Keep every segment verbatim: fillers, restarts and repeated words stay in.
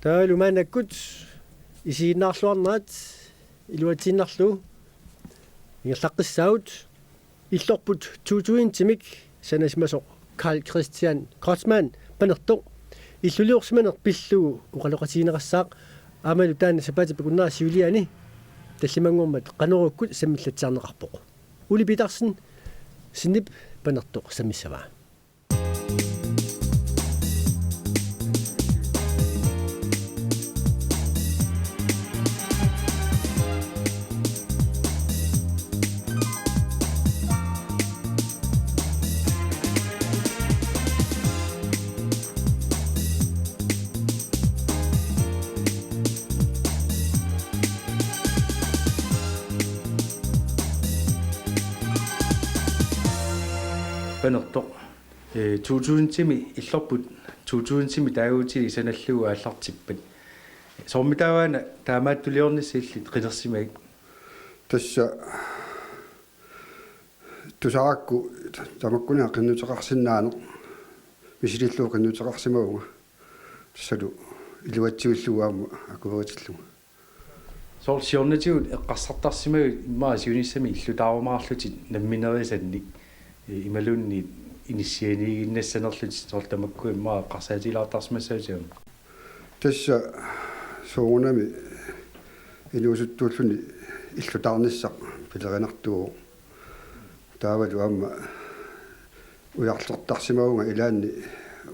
Taavalu maannakkut isiginnaarluarnerat iluatsiinnarlugu ingerlaqqissaagut. Illorput to tusindimik sanasimasoq Karl Kristian Kreutzmann Panertoq illuliorsimaneq pillugu oqaloqatigineqassaaq, aammalu taanna sapaatip akunnera siuliani tallimanngormat Qanorukkut sammillatsiarneqarpoq. Ole Petersen, Sinnip Panertoq sammissavaa. Panertoq. Ee, to tusindimi illorput to tusindimi taaguutili sanallugu aallartippat. Soormitaava una taamaattuliornissaq illit qinersimagit? Tassa tusarakku tamakkuninnga qinnuteqarsinnaaneq, misilillugu qinnuteqarsimavunga. Tassalu iluatsivillugu aamma akueritillunga. Soorlu siornatigut eqqarsartarsimagit immaqa siunissami illutaarumaarlutit namminerisannik, ee, imaluunniit inissianiiginnassanerlutit, soorlu tamakku immaqa eqqarsaatigilaartarsimassagutsigit? Tassa soorunami inuusuttuulluni illutaarnissaq pilerinartuuvoq. Taavalu aamma ujarlertarsimavunga ilaanni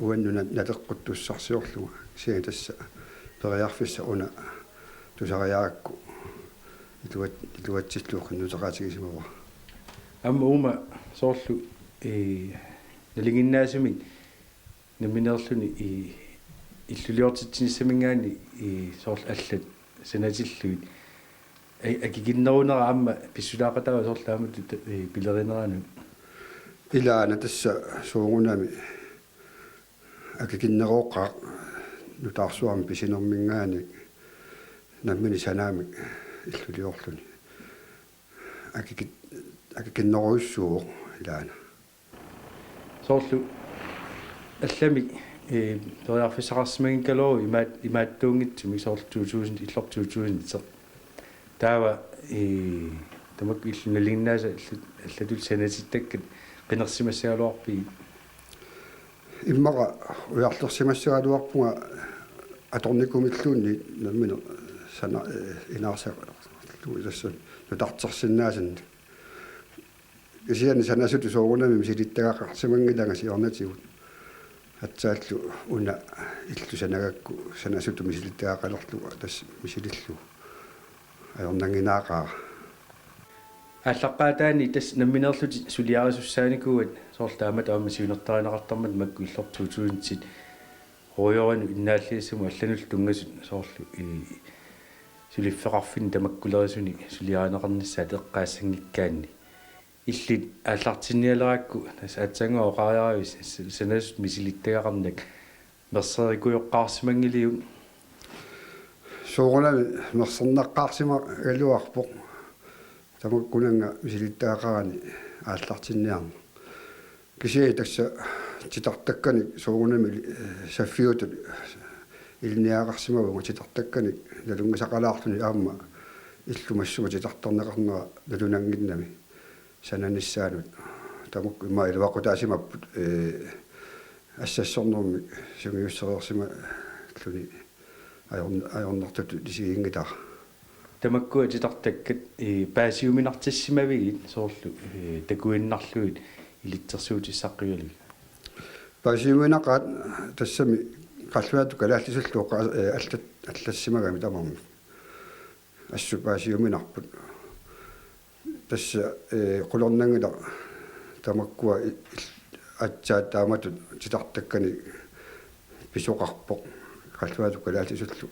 uannut naleqquttussarsiorlunga. Kisianni tassa periarfissaq una tusariarakku iluat-, iluatsillugu qinnuteqaatigisimavarput. Aamma uuma soorlu, ee, nalinginnaasumik nammineerluni i-, illuliortitsinissiamanngaanniit, i-, soorlu allat sanatillugit. A-, akikinnerunera aamma pissutaaqataava soorlu taamatut, i-, pilerineranut? Ilaana tassa soorunami akikinnerooqqaaq nutaarsuarmi pisinerminngaanniit nammineq sanamik illuliorluni. Akikit-, akikinnerujussuuvoq ilaana. Soorlu allamik, ee, periarfissaqarsimanngikkaluaruit imaat-, imaattuunngitsumik soorlu to tusind, illorput to tusind. Taava, ee, tamakku illit nalinginnaasut allat-, allatut sanatittakkat qinersimassagaluarpigit? Immaqa ujarlersimassagaluarpunga atornikumilluunniit nammineq sana-, ee, inaarsalu tassa nutartersinnaasannik. Kisianni sanasutut soorunami misilittagaqarsimanngilanga siornatigut. Atsaallu una illut sanagakku sanasutut misilittagaqalerlugu tassa misilillugu ajornannginnaaqaara. Aallaqqaataani tassa nammineerlutit suliarisussaanikuuat soorlu taamatut aamma siunertarineqartarmata makku illorput to tusindit rådjurinut innaalliassamut allanullu tunngasut soorlu, i-, suliffeqarfinni tamakkulerisunik suliarineqarnissaat eqqaassanngikkaanni. Illit aallartinnialerakku tassa aatsaannguaq oqariaravit s-, s-, sanasutut misilittagaqarnak merserikujoqqaarsimanngiliuk? Soorunami mersernaqqaarsimagaluarpoq tamakkunannga misilittagaqarani aallartinniarneq. Kisianni tassa titartakkanik soorunami, ee, saffiutut ilinniagaqarsimavunga titartakkanik nalunngisaqalaarluni aamma illumassuma titartarneqarnera nalunannginnami sananissaanut. Tamakku immaqa iluaqutaasimapput, ee, assassornermik sungiussereersimalluni ajorn-, ajornartutut isiginngilara. Tamakkua titartakkat, ee, paasiuminartissimavigit soorlu, ee, takuinnarlugit ilitsersuutissaqqigalugit? Paasiuminaqaat tassami qallunaatut kalaallisullu oqa-, ee, allat-, allassimagami tamarmik. Assut paasiuminarput. Tassa, ee, qularnanngilaq tamakkua i-, il-, aatsaat taamatut titartakkanik pisoqarpoq qallunaatut kalaallisullu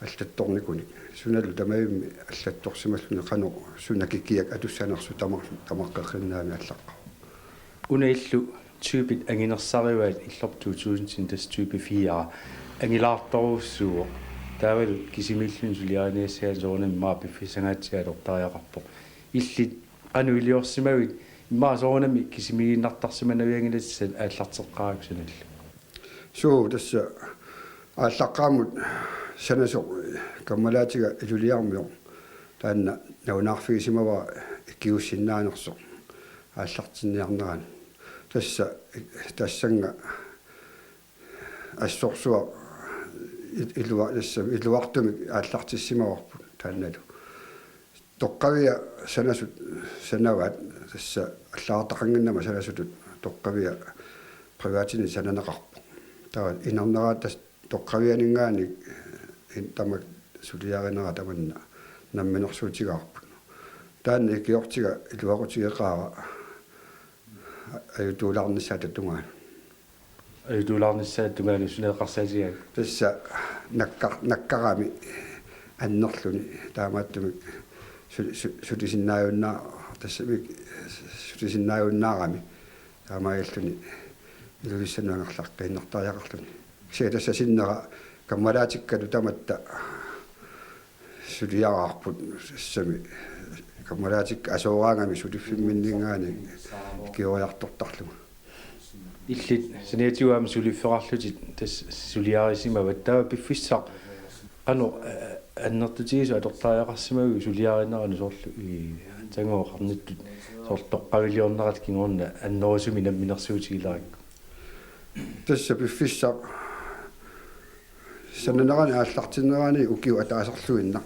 allattornikunik. Sunalu tamavimmi allattorsimalluni qanoq suna kikiak atussanersoq tama-, tamaqqeqqinnaanik allaqqavoq. Una illu typit anginersarivaat illorput to tusind tassa type fire angilaartorujussuuvoq. Taavalu kisimiilluni suliariniassagaanni soorunami immaqa piffissangaatsiaat atortariaqarpoq. Illit qanoq iliorsimavit, immaqa soorunami kisimiiginnartarsimanavianngilatit aallarteqqaarakku sanallu? Suu, tassa Aallaqqaammut sanasoq kammalaatiga Iluliarmioq taanna nalunaarfigisimavara ikiuussinnaanersoq aallartinniarnerani. Tassa tassannga assorsuaq il-, ilua-, tassa iluartumik aallartissimavarput taannalu. Toqqavia sanasut sanavaat, tassa allagartaqannginnama sanasutut toqqavia privatini sananeqarpoq. Taava inernera tassa toqqavianinngaanniit in-, tamakku suliarinera tamanna namminersuutigaarput. Taanna ikiortiga iluaqutigeqaara ajutuulaarnissaata tungaanut. Ajutuulaarnissaata tungaanut suna eqqarsaatigaakka? Tassa nakkar-, nakkarami annerluni taamaattumik su-, su-, sutisinnaajunna-, tassamik sutisinnaajunnaarami taamaalilluni Ilulissanut angerlaqqiinnartariaqarluni. Kisianni tassa sinnera kammalaatikkalu tamatta suliaraarput, tassami kammalaatikka asooraangami suliffimminninngaanniit ikioriartortarlunga. Illit saniatigut aamma suliffeqarlutit tassa suliarisimavat, taava piffissaq qanoq, eh, annertutigisut atortariaqarsimaviuk suliarineranut, soorlu i tangooqarnittut soorlu toqqaviliornerata kingorna annerusumik namminersuutigilerakku? Tassa piffissaq sananerani aallartinnerani ukiut ataaserluinnaq,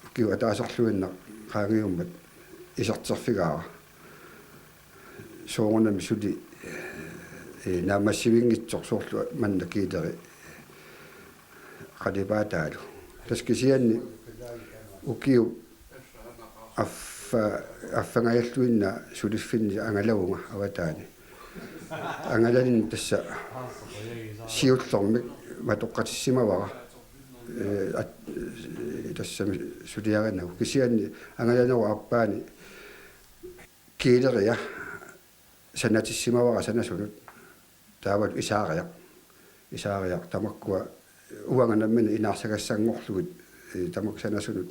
ukiut ataaserluinnaq qaangiummat iserterfigaara. Soorunami suli, eh, naammassivinngitsoq, soorlu manna kiileri qalipaataalu. Tassa kisianni ukiup affa-, affangajalluinnaq suliffinni angalavunga avataani. Angalaninni tassa siullermik matoqqatissimavara, eh, at-, eh, tassami suliarinagu. Kisianni angalanerup aappaani kiileria sanatissimavara sanasunut, taavalu isaariaq. Isaariaq tamakkua uanga nammineq inaarsagassanngorlugit, eh, tamakku sanasunut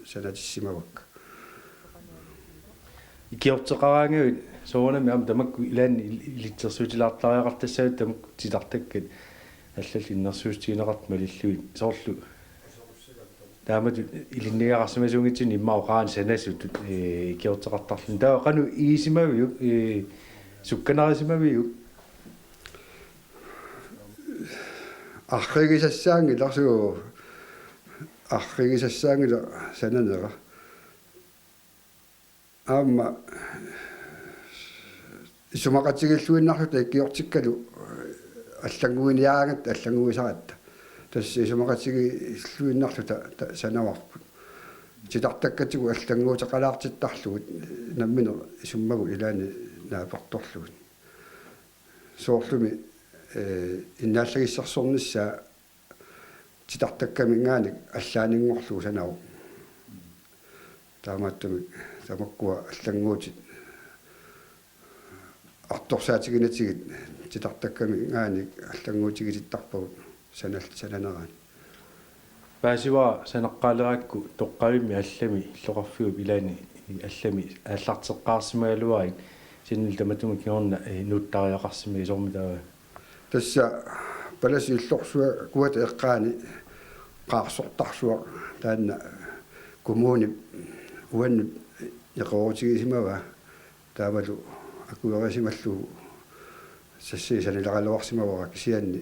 sanatissimavakka. Ikiorteqaraangavit soorunami aamma tamakku ilaanni il-, ilitsersuutilaartariaqartassavit tamakku titartakkat allallu innersuussutigineqartut malillugit, soorlu taamatut ilinniagaqarsimasuunngitsunik immaqa oqarani sanasutut, eh, ikiorteqartarluni. Taava qanoq igisimaviuk, eh, sukkanarisimaviuk? Arrigisassaanngilaq, suu, arrigisassaanngilaq sananera. Aamma isumaqatigiilluinnarluta ikiortikkalu allannguiniaraangatta allannguisaratta. Tassa isumaqatigiilluinnarluta ta-, sanavarput. Titartakkatigut allannguuteqalaartittarlugit nammineq isummagut ilaanni naapertorlugit. Soorlumi, eh, innaallagissersornissaa titartakkaminngaanniit allaaninngorlugu sanavoq. Taamaattumik tamakkua allannguutit artorsaatiginatsigit titartakkaminngaanniit allannguutigitittarpagut sanal-, sananerani. Paasivara sanaqqaalerakku toqqavimmi allami illoqarfiup ilaani allami aallarteqqaarsimagaluarit, sanilu tamatuma kingorna, eh, nuuttariaqarsimagit, soormi taava? Tassa palasi illorsuakuata eqqaani qaarsortarsuaq taanna kommunip uannut eqeroorutigisimavaa, taavalu akuerisimallugu sassi sanileraluarsimavara, kisianni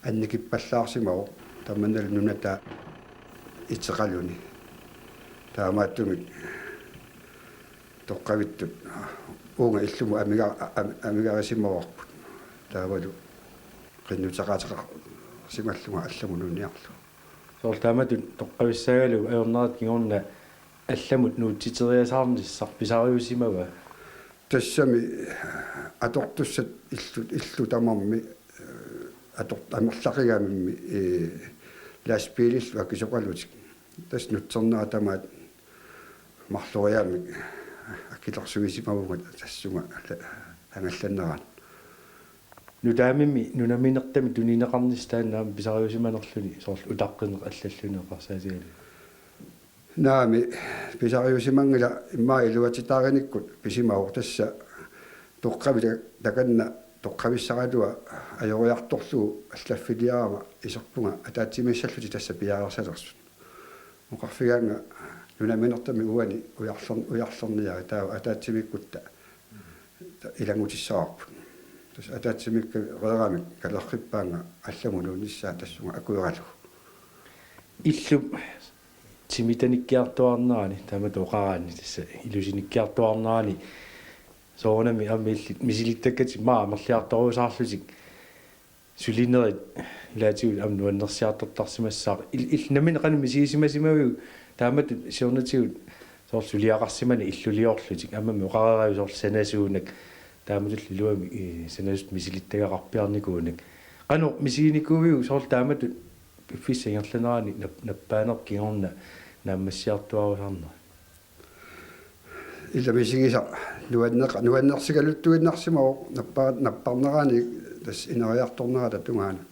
annikippallaarsimavoq tamannalu nunataa iteqaluni. Taamaattumik toqqavittut uunga illumut amiga-, am-, amigarisimavoq. Taavalu qinnuteqaateqarsimallunga allamut nuunniarlugu. Soorlu taamatut toqqavissaagaluit ajornerata kingorna allamut nuutsiteriasaarnissaq pisariusimava? Tassami atortussat illut, illut tamarmik, eh, ator-, amerlaqigamimmi, eh, lastbiilillu akisoqalutik. Tassa nutsernera tamaat marloriaammik akilersuisimavunga tassunga angallannerani. Nutaamimmi nunaminertamik tunineqarnissaq taanna aamma pisariusimanerluni, soorlu utaqqineq allalluni eqqarsaatigalugu? Naamik, pisariusimanngilaq, immaqa iluatitaarinikkut pisimavoq, tassa toqqavit takanna toqqavissaralua ajoriartorlugu allaffiliarama iserpunga ataatsimiissallutik tassa piareersalersut. Oqarfigaannga nunaminertami uani ujarler-, ujarlerniarit taava ataatsimiikkutta ilanngutissavarput. Tassa ataatsimiikkareeramik kalerrippaannga allamut nuunnissaa tassunga akueralugu. Illup timitanikkiartuaarnerani, taamatut oqaraanni tassa ilusinikkiartuaarnerani, soorunami aamma illit misilittakkatit aamma amerliartorusaarlutik sulinerit ilaatigut aamma nuannersiartortarsimassaaq. Il-, illit nammineq qanoq misigisimasimaviuk taamatut siornatigut soorlu suliaqarsimaneq illuliorlutik, aammami oqareerakkit soorlu sanasuunak, taamatullu iluamik, ee, sanasut misilittagaqarpiarnikuunak. Qanoq misiginikuuviuk soorlu taamatut piffissap ingerlanerani nap-, nappaanerput kingorna naammassiartuaarusaarnera? Ila misigisaq nuanneqa-, nuannersigaluttuinnarsimavoq nappa-, napparnerani tassa ineriartornerata tungaanut.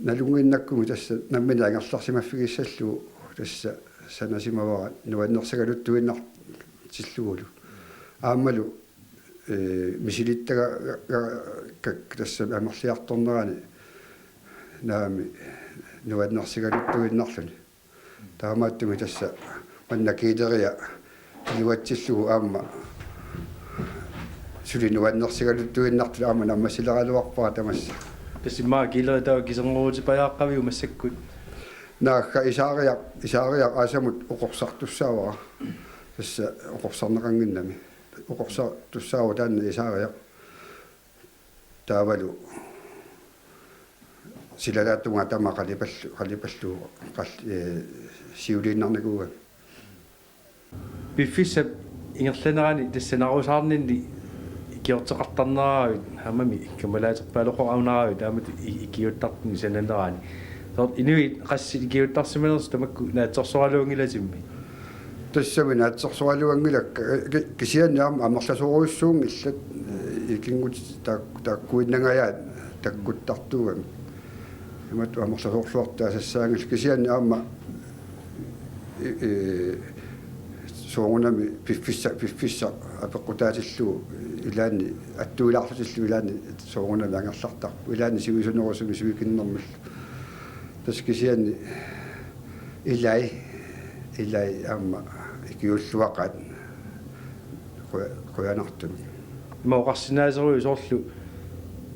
Nalunnginnakkummi tassa nammineq angerlarsimaffigissallugu tassa sanasimavara nuannersigaluttuinnartillugulu. Aammalu, ee, misilittaga-, ga-, ga-, tassa amerliartornerani naamik nuannersigaluttuinnarluni. Taamaattumik tassa manna kiileria iluatsillugu aamma suli nuannersigaluttuinnartut aamma naammassileraluarpara tamassa. Tassa immaqa kiilerit taava kiserngorutipajaaqqaviuk massakkut? Naagga isaariaq, isaariaq aasamut oqorsartussaavara. Tassa oqorsarneqannginnami. Oqorsartussaavoq taanna isaariaq. Taavalu silataattunga tamaat qalipallu-, qalipallugu qal-, ee, siuliinnarnikuugami. Piffissap ingerlanerani tassa sanarusaarninni ikiorteqartarneravit, aammami kammalaaterpaaluqoraanaravit taamatut i-, ikiuuttartunit sananerani. Soorlu inuit qassit ikiuuttarsimanersut tamakku naatsorsoraluanngilatimmi? Tassami naatsorsoraluanngilakka, ki-, kisianni aamma amerlasoorujussuunngillat, ee, ikinngutit taak-, taakkuinnangajaat takkuttartuugamik. Imatut amerlasoorluartut taasassaanngillat kisianni aamma, ee, ee, soorunami piffissa-, piffissaq apeqqutaatillugu ilaanni attuilaarlutillu ilaanni soorunami angerlartarput. Ilaanni sivisunerusumik sivikinnermillu. Tassa kisianni ilai, ilai aamma ikiuulluaqaat quja-, qujanartumik. Ima oqarsinnaasorujuk soorlu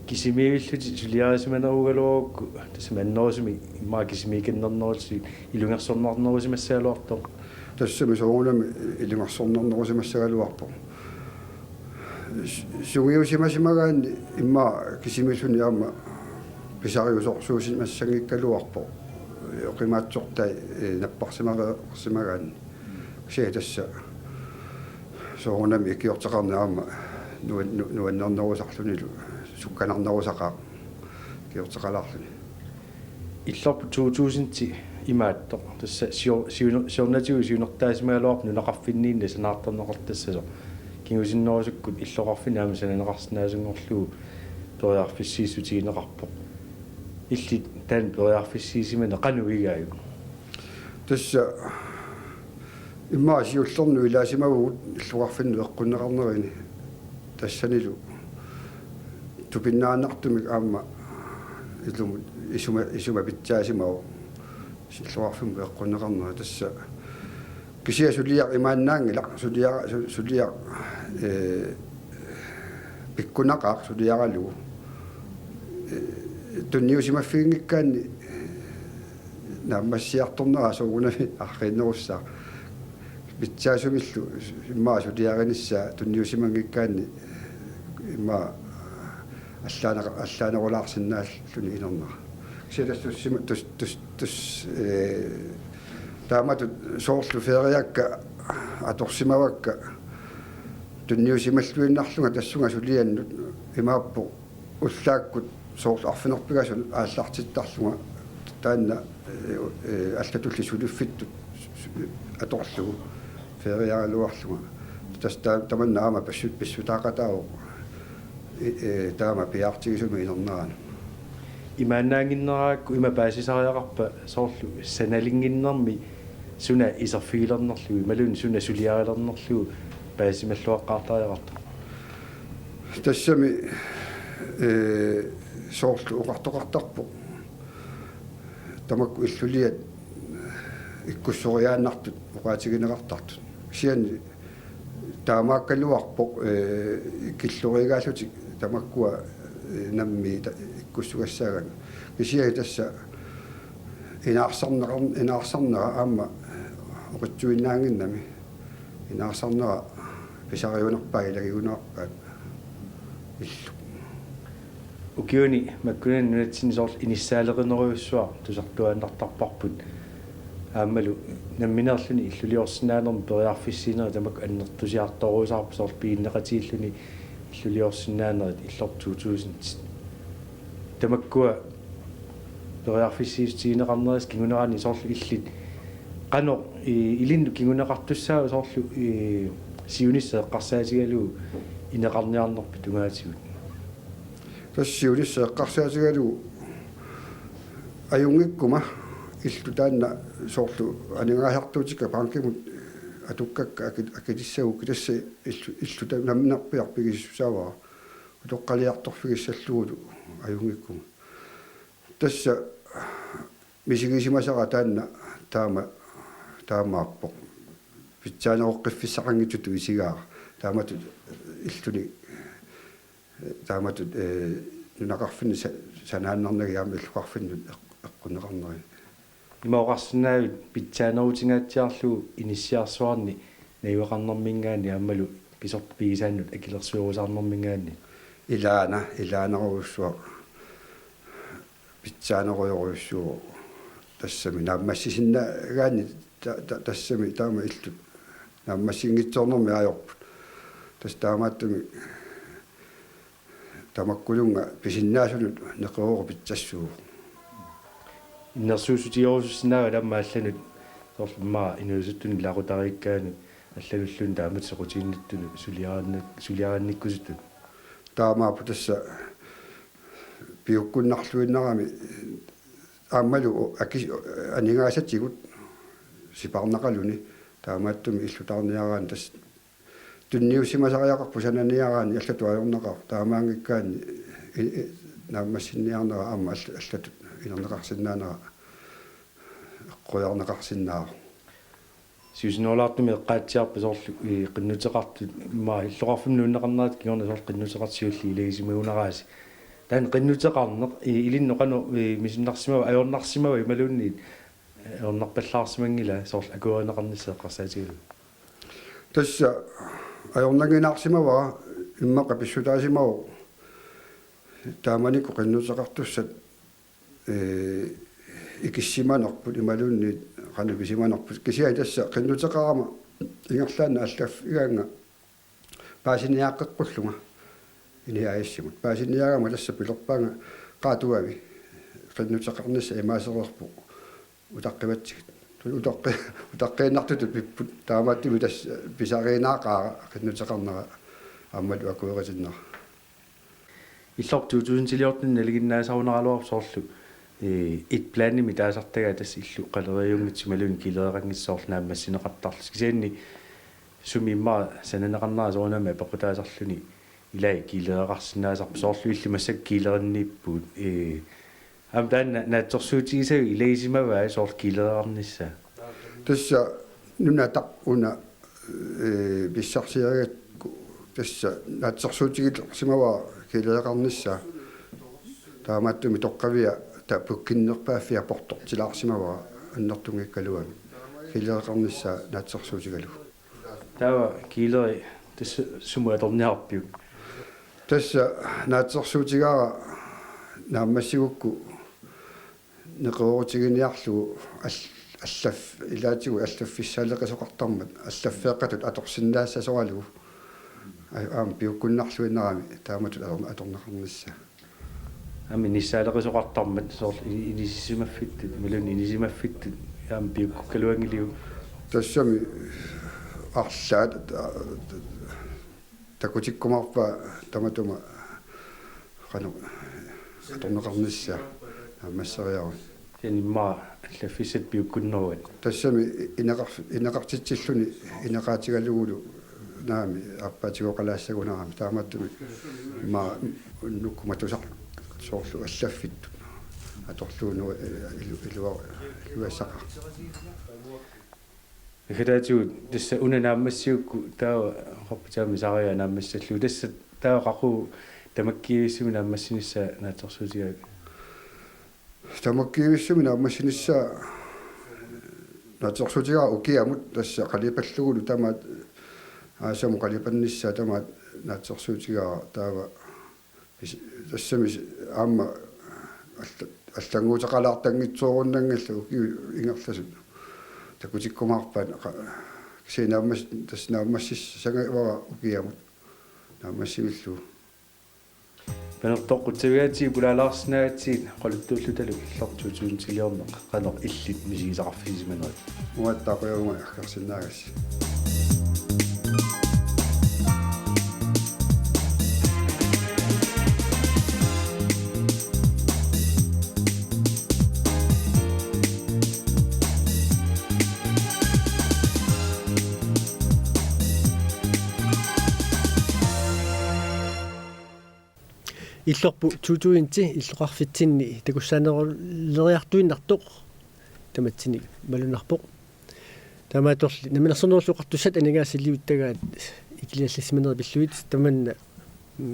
kisimiivillutit suliarisimanerugaluarukku, tassa annerusumik immaqa kisimiikinnernerutit ilungersornarnerusimassagaluartoq. Tassami soorunami ilungersornarnerusimassagaluarpoq. Su-, sungiusimasimagaanni immaqa kisimiilluni aamma pisariusorsuusimassanngikkaluarpoq. Oqimaatsortai, ee, napparsimareersimagaanni. Kisianni tassa soorunami ikiorteqarneq aamma nuan-, nu-, nuannernerusarlunilu sukkanarnerusaqaaq ikiorteqalaarluni. Illorput to tusind imaattoq. Tassa sio-, siuner-, siornatigut siunertaasimagaluarpoq nunaqarfinniinni sanaartorneqartassasoq. Kingusinnerusukkut illoqarfinni aamma sananeqarsinnaasunngorlugu periarfissiissutigineqarpoq. Illit taanna periarfissiisimaneq qanoq igaajuk? Tassa immaqa siullernut ilaasimavugut illoqarfinnut eqqunneqarnerini. Tassanilu tupinnaannartumik aamma ilumut isuma, isuma pitsaasimavoq illoqarfimmut eqqunneqarnera. Tassa kisianni suliaq imaannaanngilaq, suliaq, su-, suliaq, ee, pikkunaqaaq suliaralugu. Ee, tunniusimaffiginngikkaanni naammassiartornera soorunami arriinnerussaaq. Pitsaasumillu immaqa suliarinissaa tunniusimanngikkaanni immaqa allaaneq-, allaanerulaarsinnaalluni inernera. Kisianni tassa tussima-, tus-, tus-, tus-, ee, taamatut soorlu feriakka atorsimavakka tunniusimalluinnarlunga tassunga suliannut imaappoq ullaakkut soorlu arfineq-pingasunut aallartittarlunga taanna, ee, ee, allatulli suliffittut atorlugu feriaraluarlunga. Tassa ta-, tamanna aamma pissut-, pissutaaqataavoq, ee, ee, taama piaartigisumik inernerani. Imaannaannginnerakku ima paasisariaqarpa soorlu sanalinnginnermi suna iserfigilernerlugu imaluunniit suna suliarilernerlugu paasisimalluaqqaartariaqartoq? Tassami Ee, soorlu oqartoqartarpoq tamakku illuliat ikkussoriaannartut oqaatigineqartartut. Kisianni taamaakkaluarpoq, ee, killoriigaallutik tamakkua, ee, nammineq ta-, ikkussugassaagakkit. Kisianni tassa inaarsarneqar-, inaarsarnera aamma oqitsuinnaannginnami. Inaarsarnera pisariunerpaat ilagiunerpaat illu. Ukiuni makkunani nunatsinni soorlu inissaaleqinerujussuaq tusartuaannartarparput. Aammalu nammineerluni illuliorsinnaanermut periarfissiinerit tamakku annertusiartorusaarput soorlu piginneqatigiilluni illuliorsinnaanerit illorput to tusind. Tamakkua periarfissiissutigineqarnerisa kingunerani soorlu illit qanoq i-, ilinnut kinguneqartussaava soorlu i-, siunissaq eqqarsaatigalugu ineqarniarnerpit tungaatigut? Tassa siunissaq eqqarsaatigalugu ajunngikkuma illut taanna soorlu aningaasartuutikka bankimut atukkakka aki-, akilissagukkit tassa illu-, illut ta-, namminerpiaq pigisassaavara utoqqaliartorfigissallugulu ajunngikkuma. Tassa misigisimasara taanna taama, taamaappoq. Pitsaaneroqqiffissaqanngitsutut isigaara. Taamatut illuni, taamatut, ee, nunaqarfinni sa-, sanaannarnagit aamma illoqarfinnut eq-, eqqunneqarneri. Ima oqarsinnaavit pitsaanerutingaatsiarlugu inissiarsuarni najugaqarnermiingaanniit aammalu pisortaq pigisaannut akilersuerusaarnermiingaanniit? Ilaana, ilaanerujussuaq pitsaanerujorujussuuvoq. Tassami naammassisinnaagaanni ta-, ta-, tassami taama illut naammassinngitsoornermi ajorput. Tassa taamaattumik tamakkuluunniit pisinnaasunut neqeroorup pitsassuuvoq. Innersuussutigerusussinnaavat aamma allanut soorlu immaqa inuusuttunut ilaqutariikkaanut allanulluunniit taamatut soqutiginnittunut suliarinnik-, suliarinnikkusuttunut. Taamaappoq tassa piukkunnarluinnarami aammalu aki-, aningaasatigut sipaarnaqaluni taamaattumik illutaarniaraanni tassa tunniussimasariaqarpoq sananiaraanni allatut ajornaqaaq taamaanngikkaanni i-, i-, naammassinniarnera aamma all-, allatut inerneqarsinnaanera eqquiarneqarsinnaavoq. Siusinnerulaartumik eqqaatsiarput soorlu i-, qinnuteqartut immaqa illoqarfimmi nuunneqarnerat kingorna soorlu qinnuteqartut siulliit ilagisimagunaraasi. Taanna qinnuteqarneq i-, ilinnut qanoq i-, misinnarsimava, ajornarsimava imaluunniit ajornarpallaarsimanngila soorlu akuerineqarnissaq eqqarsaatigalugu? Tassa ajornannginnaarsimavara immaqa pissutaasimavoq taamanikkut qinnuteqartussat, ee, ikissimanerput imaluunniit qanoq pisimanerput. Kisianni tassa qinnuteqarama ingerlaannaq allaffigaannga paasiniaaqqeqqullunga N I A S-imut. Paasiniaagama tassa pilerpaannga qaatuavi qinnuteqarnissaq imaasereerpoq utaqqivatsigit. Utaqqi-, utaqqiinnartutut pipput taamaattumik tassa pisariinnaaqaara qinnuteqarnera aammalu akueritinnera. Illorput to tusindiliortuni nalinginnaasarunaraluarpoq soorlu, ee, et planimi taasartagaa tassa illut qaleriunngitsut imaluunniit kiilereqanngitsut soorlu naammassineqartarlutik. Kisianni sumi immaqa sananeqarnera soorunami apeqqutaasarluni ilai kiilereqarsinnaasarput soorlu illit massakkut kiilerinniippugut. Ee, aamma taanna naatsorsuutigisavit ilagisimavai soorlu kiilereqarnissaa? Tassa nunataq una, ee, pissarsiarigakku tassa naatsorsuutigilersimavara kiilereqarnissaa. Taamaattumik toqqavia ta-, pukkinnerpaaffia portortilaarsimavara annertunngikkaluamik kiilereqarnissaa naatsorsuutigalugu. Taava kiileri tassa sumut atorniarpiuk? Tassa naatsorsuutigaara naammassigukku neqeroorutiginiarlugu al-, allaff-, ilaatigut allaffissaaleqisoqartarmat allaffeeqqatut atorsinnaassasoralugu. Aa-, aamma piukkunnarluinnarami taamatut ator-, atorneqarnissaa. Aamma inissaaleqisoqartarmat soorlu i-, inissisimaffittut, imaluunniit inisimaffittut aamma piukkukkaluanngiliuk? Tassami arlaat, aa, takutikkumaarpaa tamatuma qanoq atorneqarnissaa naammasseriaruni. Kisianni immaqa allaffissat piukkunneruat. Tassami ineqar-, ineqartitsilluni ineqaatigalugulu Naamik, aappaatigooqalaassagunarami taamaattumik, ma, unnukkumatusaq soorlu allaffittut atorlugu ilu-, ilua-, iluassaqaaq. Ikataatigut tassa una naammassigukku taava oqarput aamma Sariaq naammassallugu, tassa taava qaqugu tamakkiivissumik naammassinissaa naatsorsuutigaakka? Tamakkiivissumik naammassinissaa naatsorsuutigaara ukiamut, tassa qalipallugulu tamaat aasamut qalipannissaa tamaat naatsorsuutigaara taava pis-, tassami aamma alla-, allannguuteqalaartanngitsoorunnaanngillat ukiut ingerlasut. Takutikkumaarpaat qa-, kisianni naammas-, tassa naammassissagavara ukiamut naammassimillugu. Panertoq, qutsavigaatsigit pulaalaarsinnaagatsigit oqaluttuullutalu illortuutsuunnitiliorneq qanoq illit misigisaqarfigisimanerit. Uattaaq qujanaq aggersinnaagassi. Illorput to tusind ti illoqarfitsinni takussaaneruleriartuinnartoq tamatsinnut malunnarpoq. Taamaattorli Namminersornerullutik Oqartussat aningaasaliuttagaat ikiliallassimanerat pillugit tamanna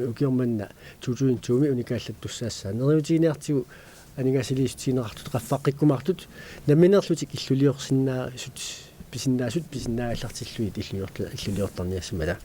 ukioq manna to tusind to-mi unikaallattussaassaaq. Neriuutiginiartigu aningaasaliissutigineqartut qaffaqqikkumaartut namminerlutik illuliorsinnaasut pisinnaasut pisinnaagallartillugit illuliorta-, illuliortarniassimata.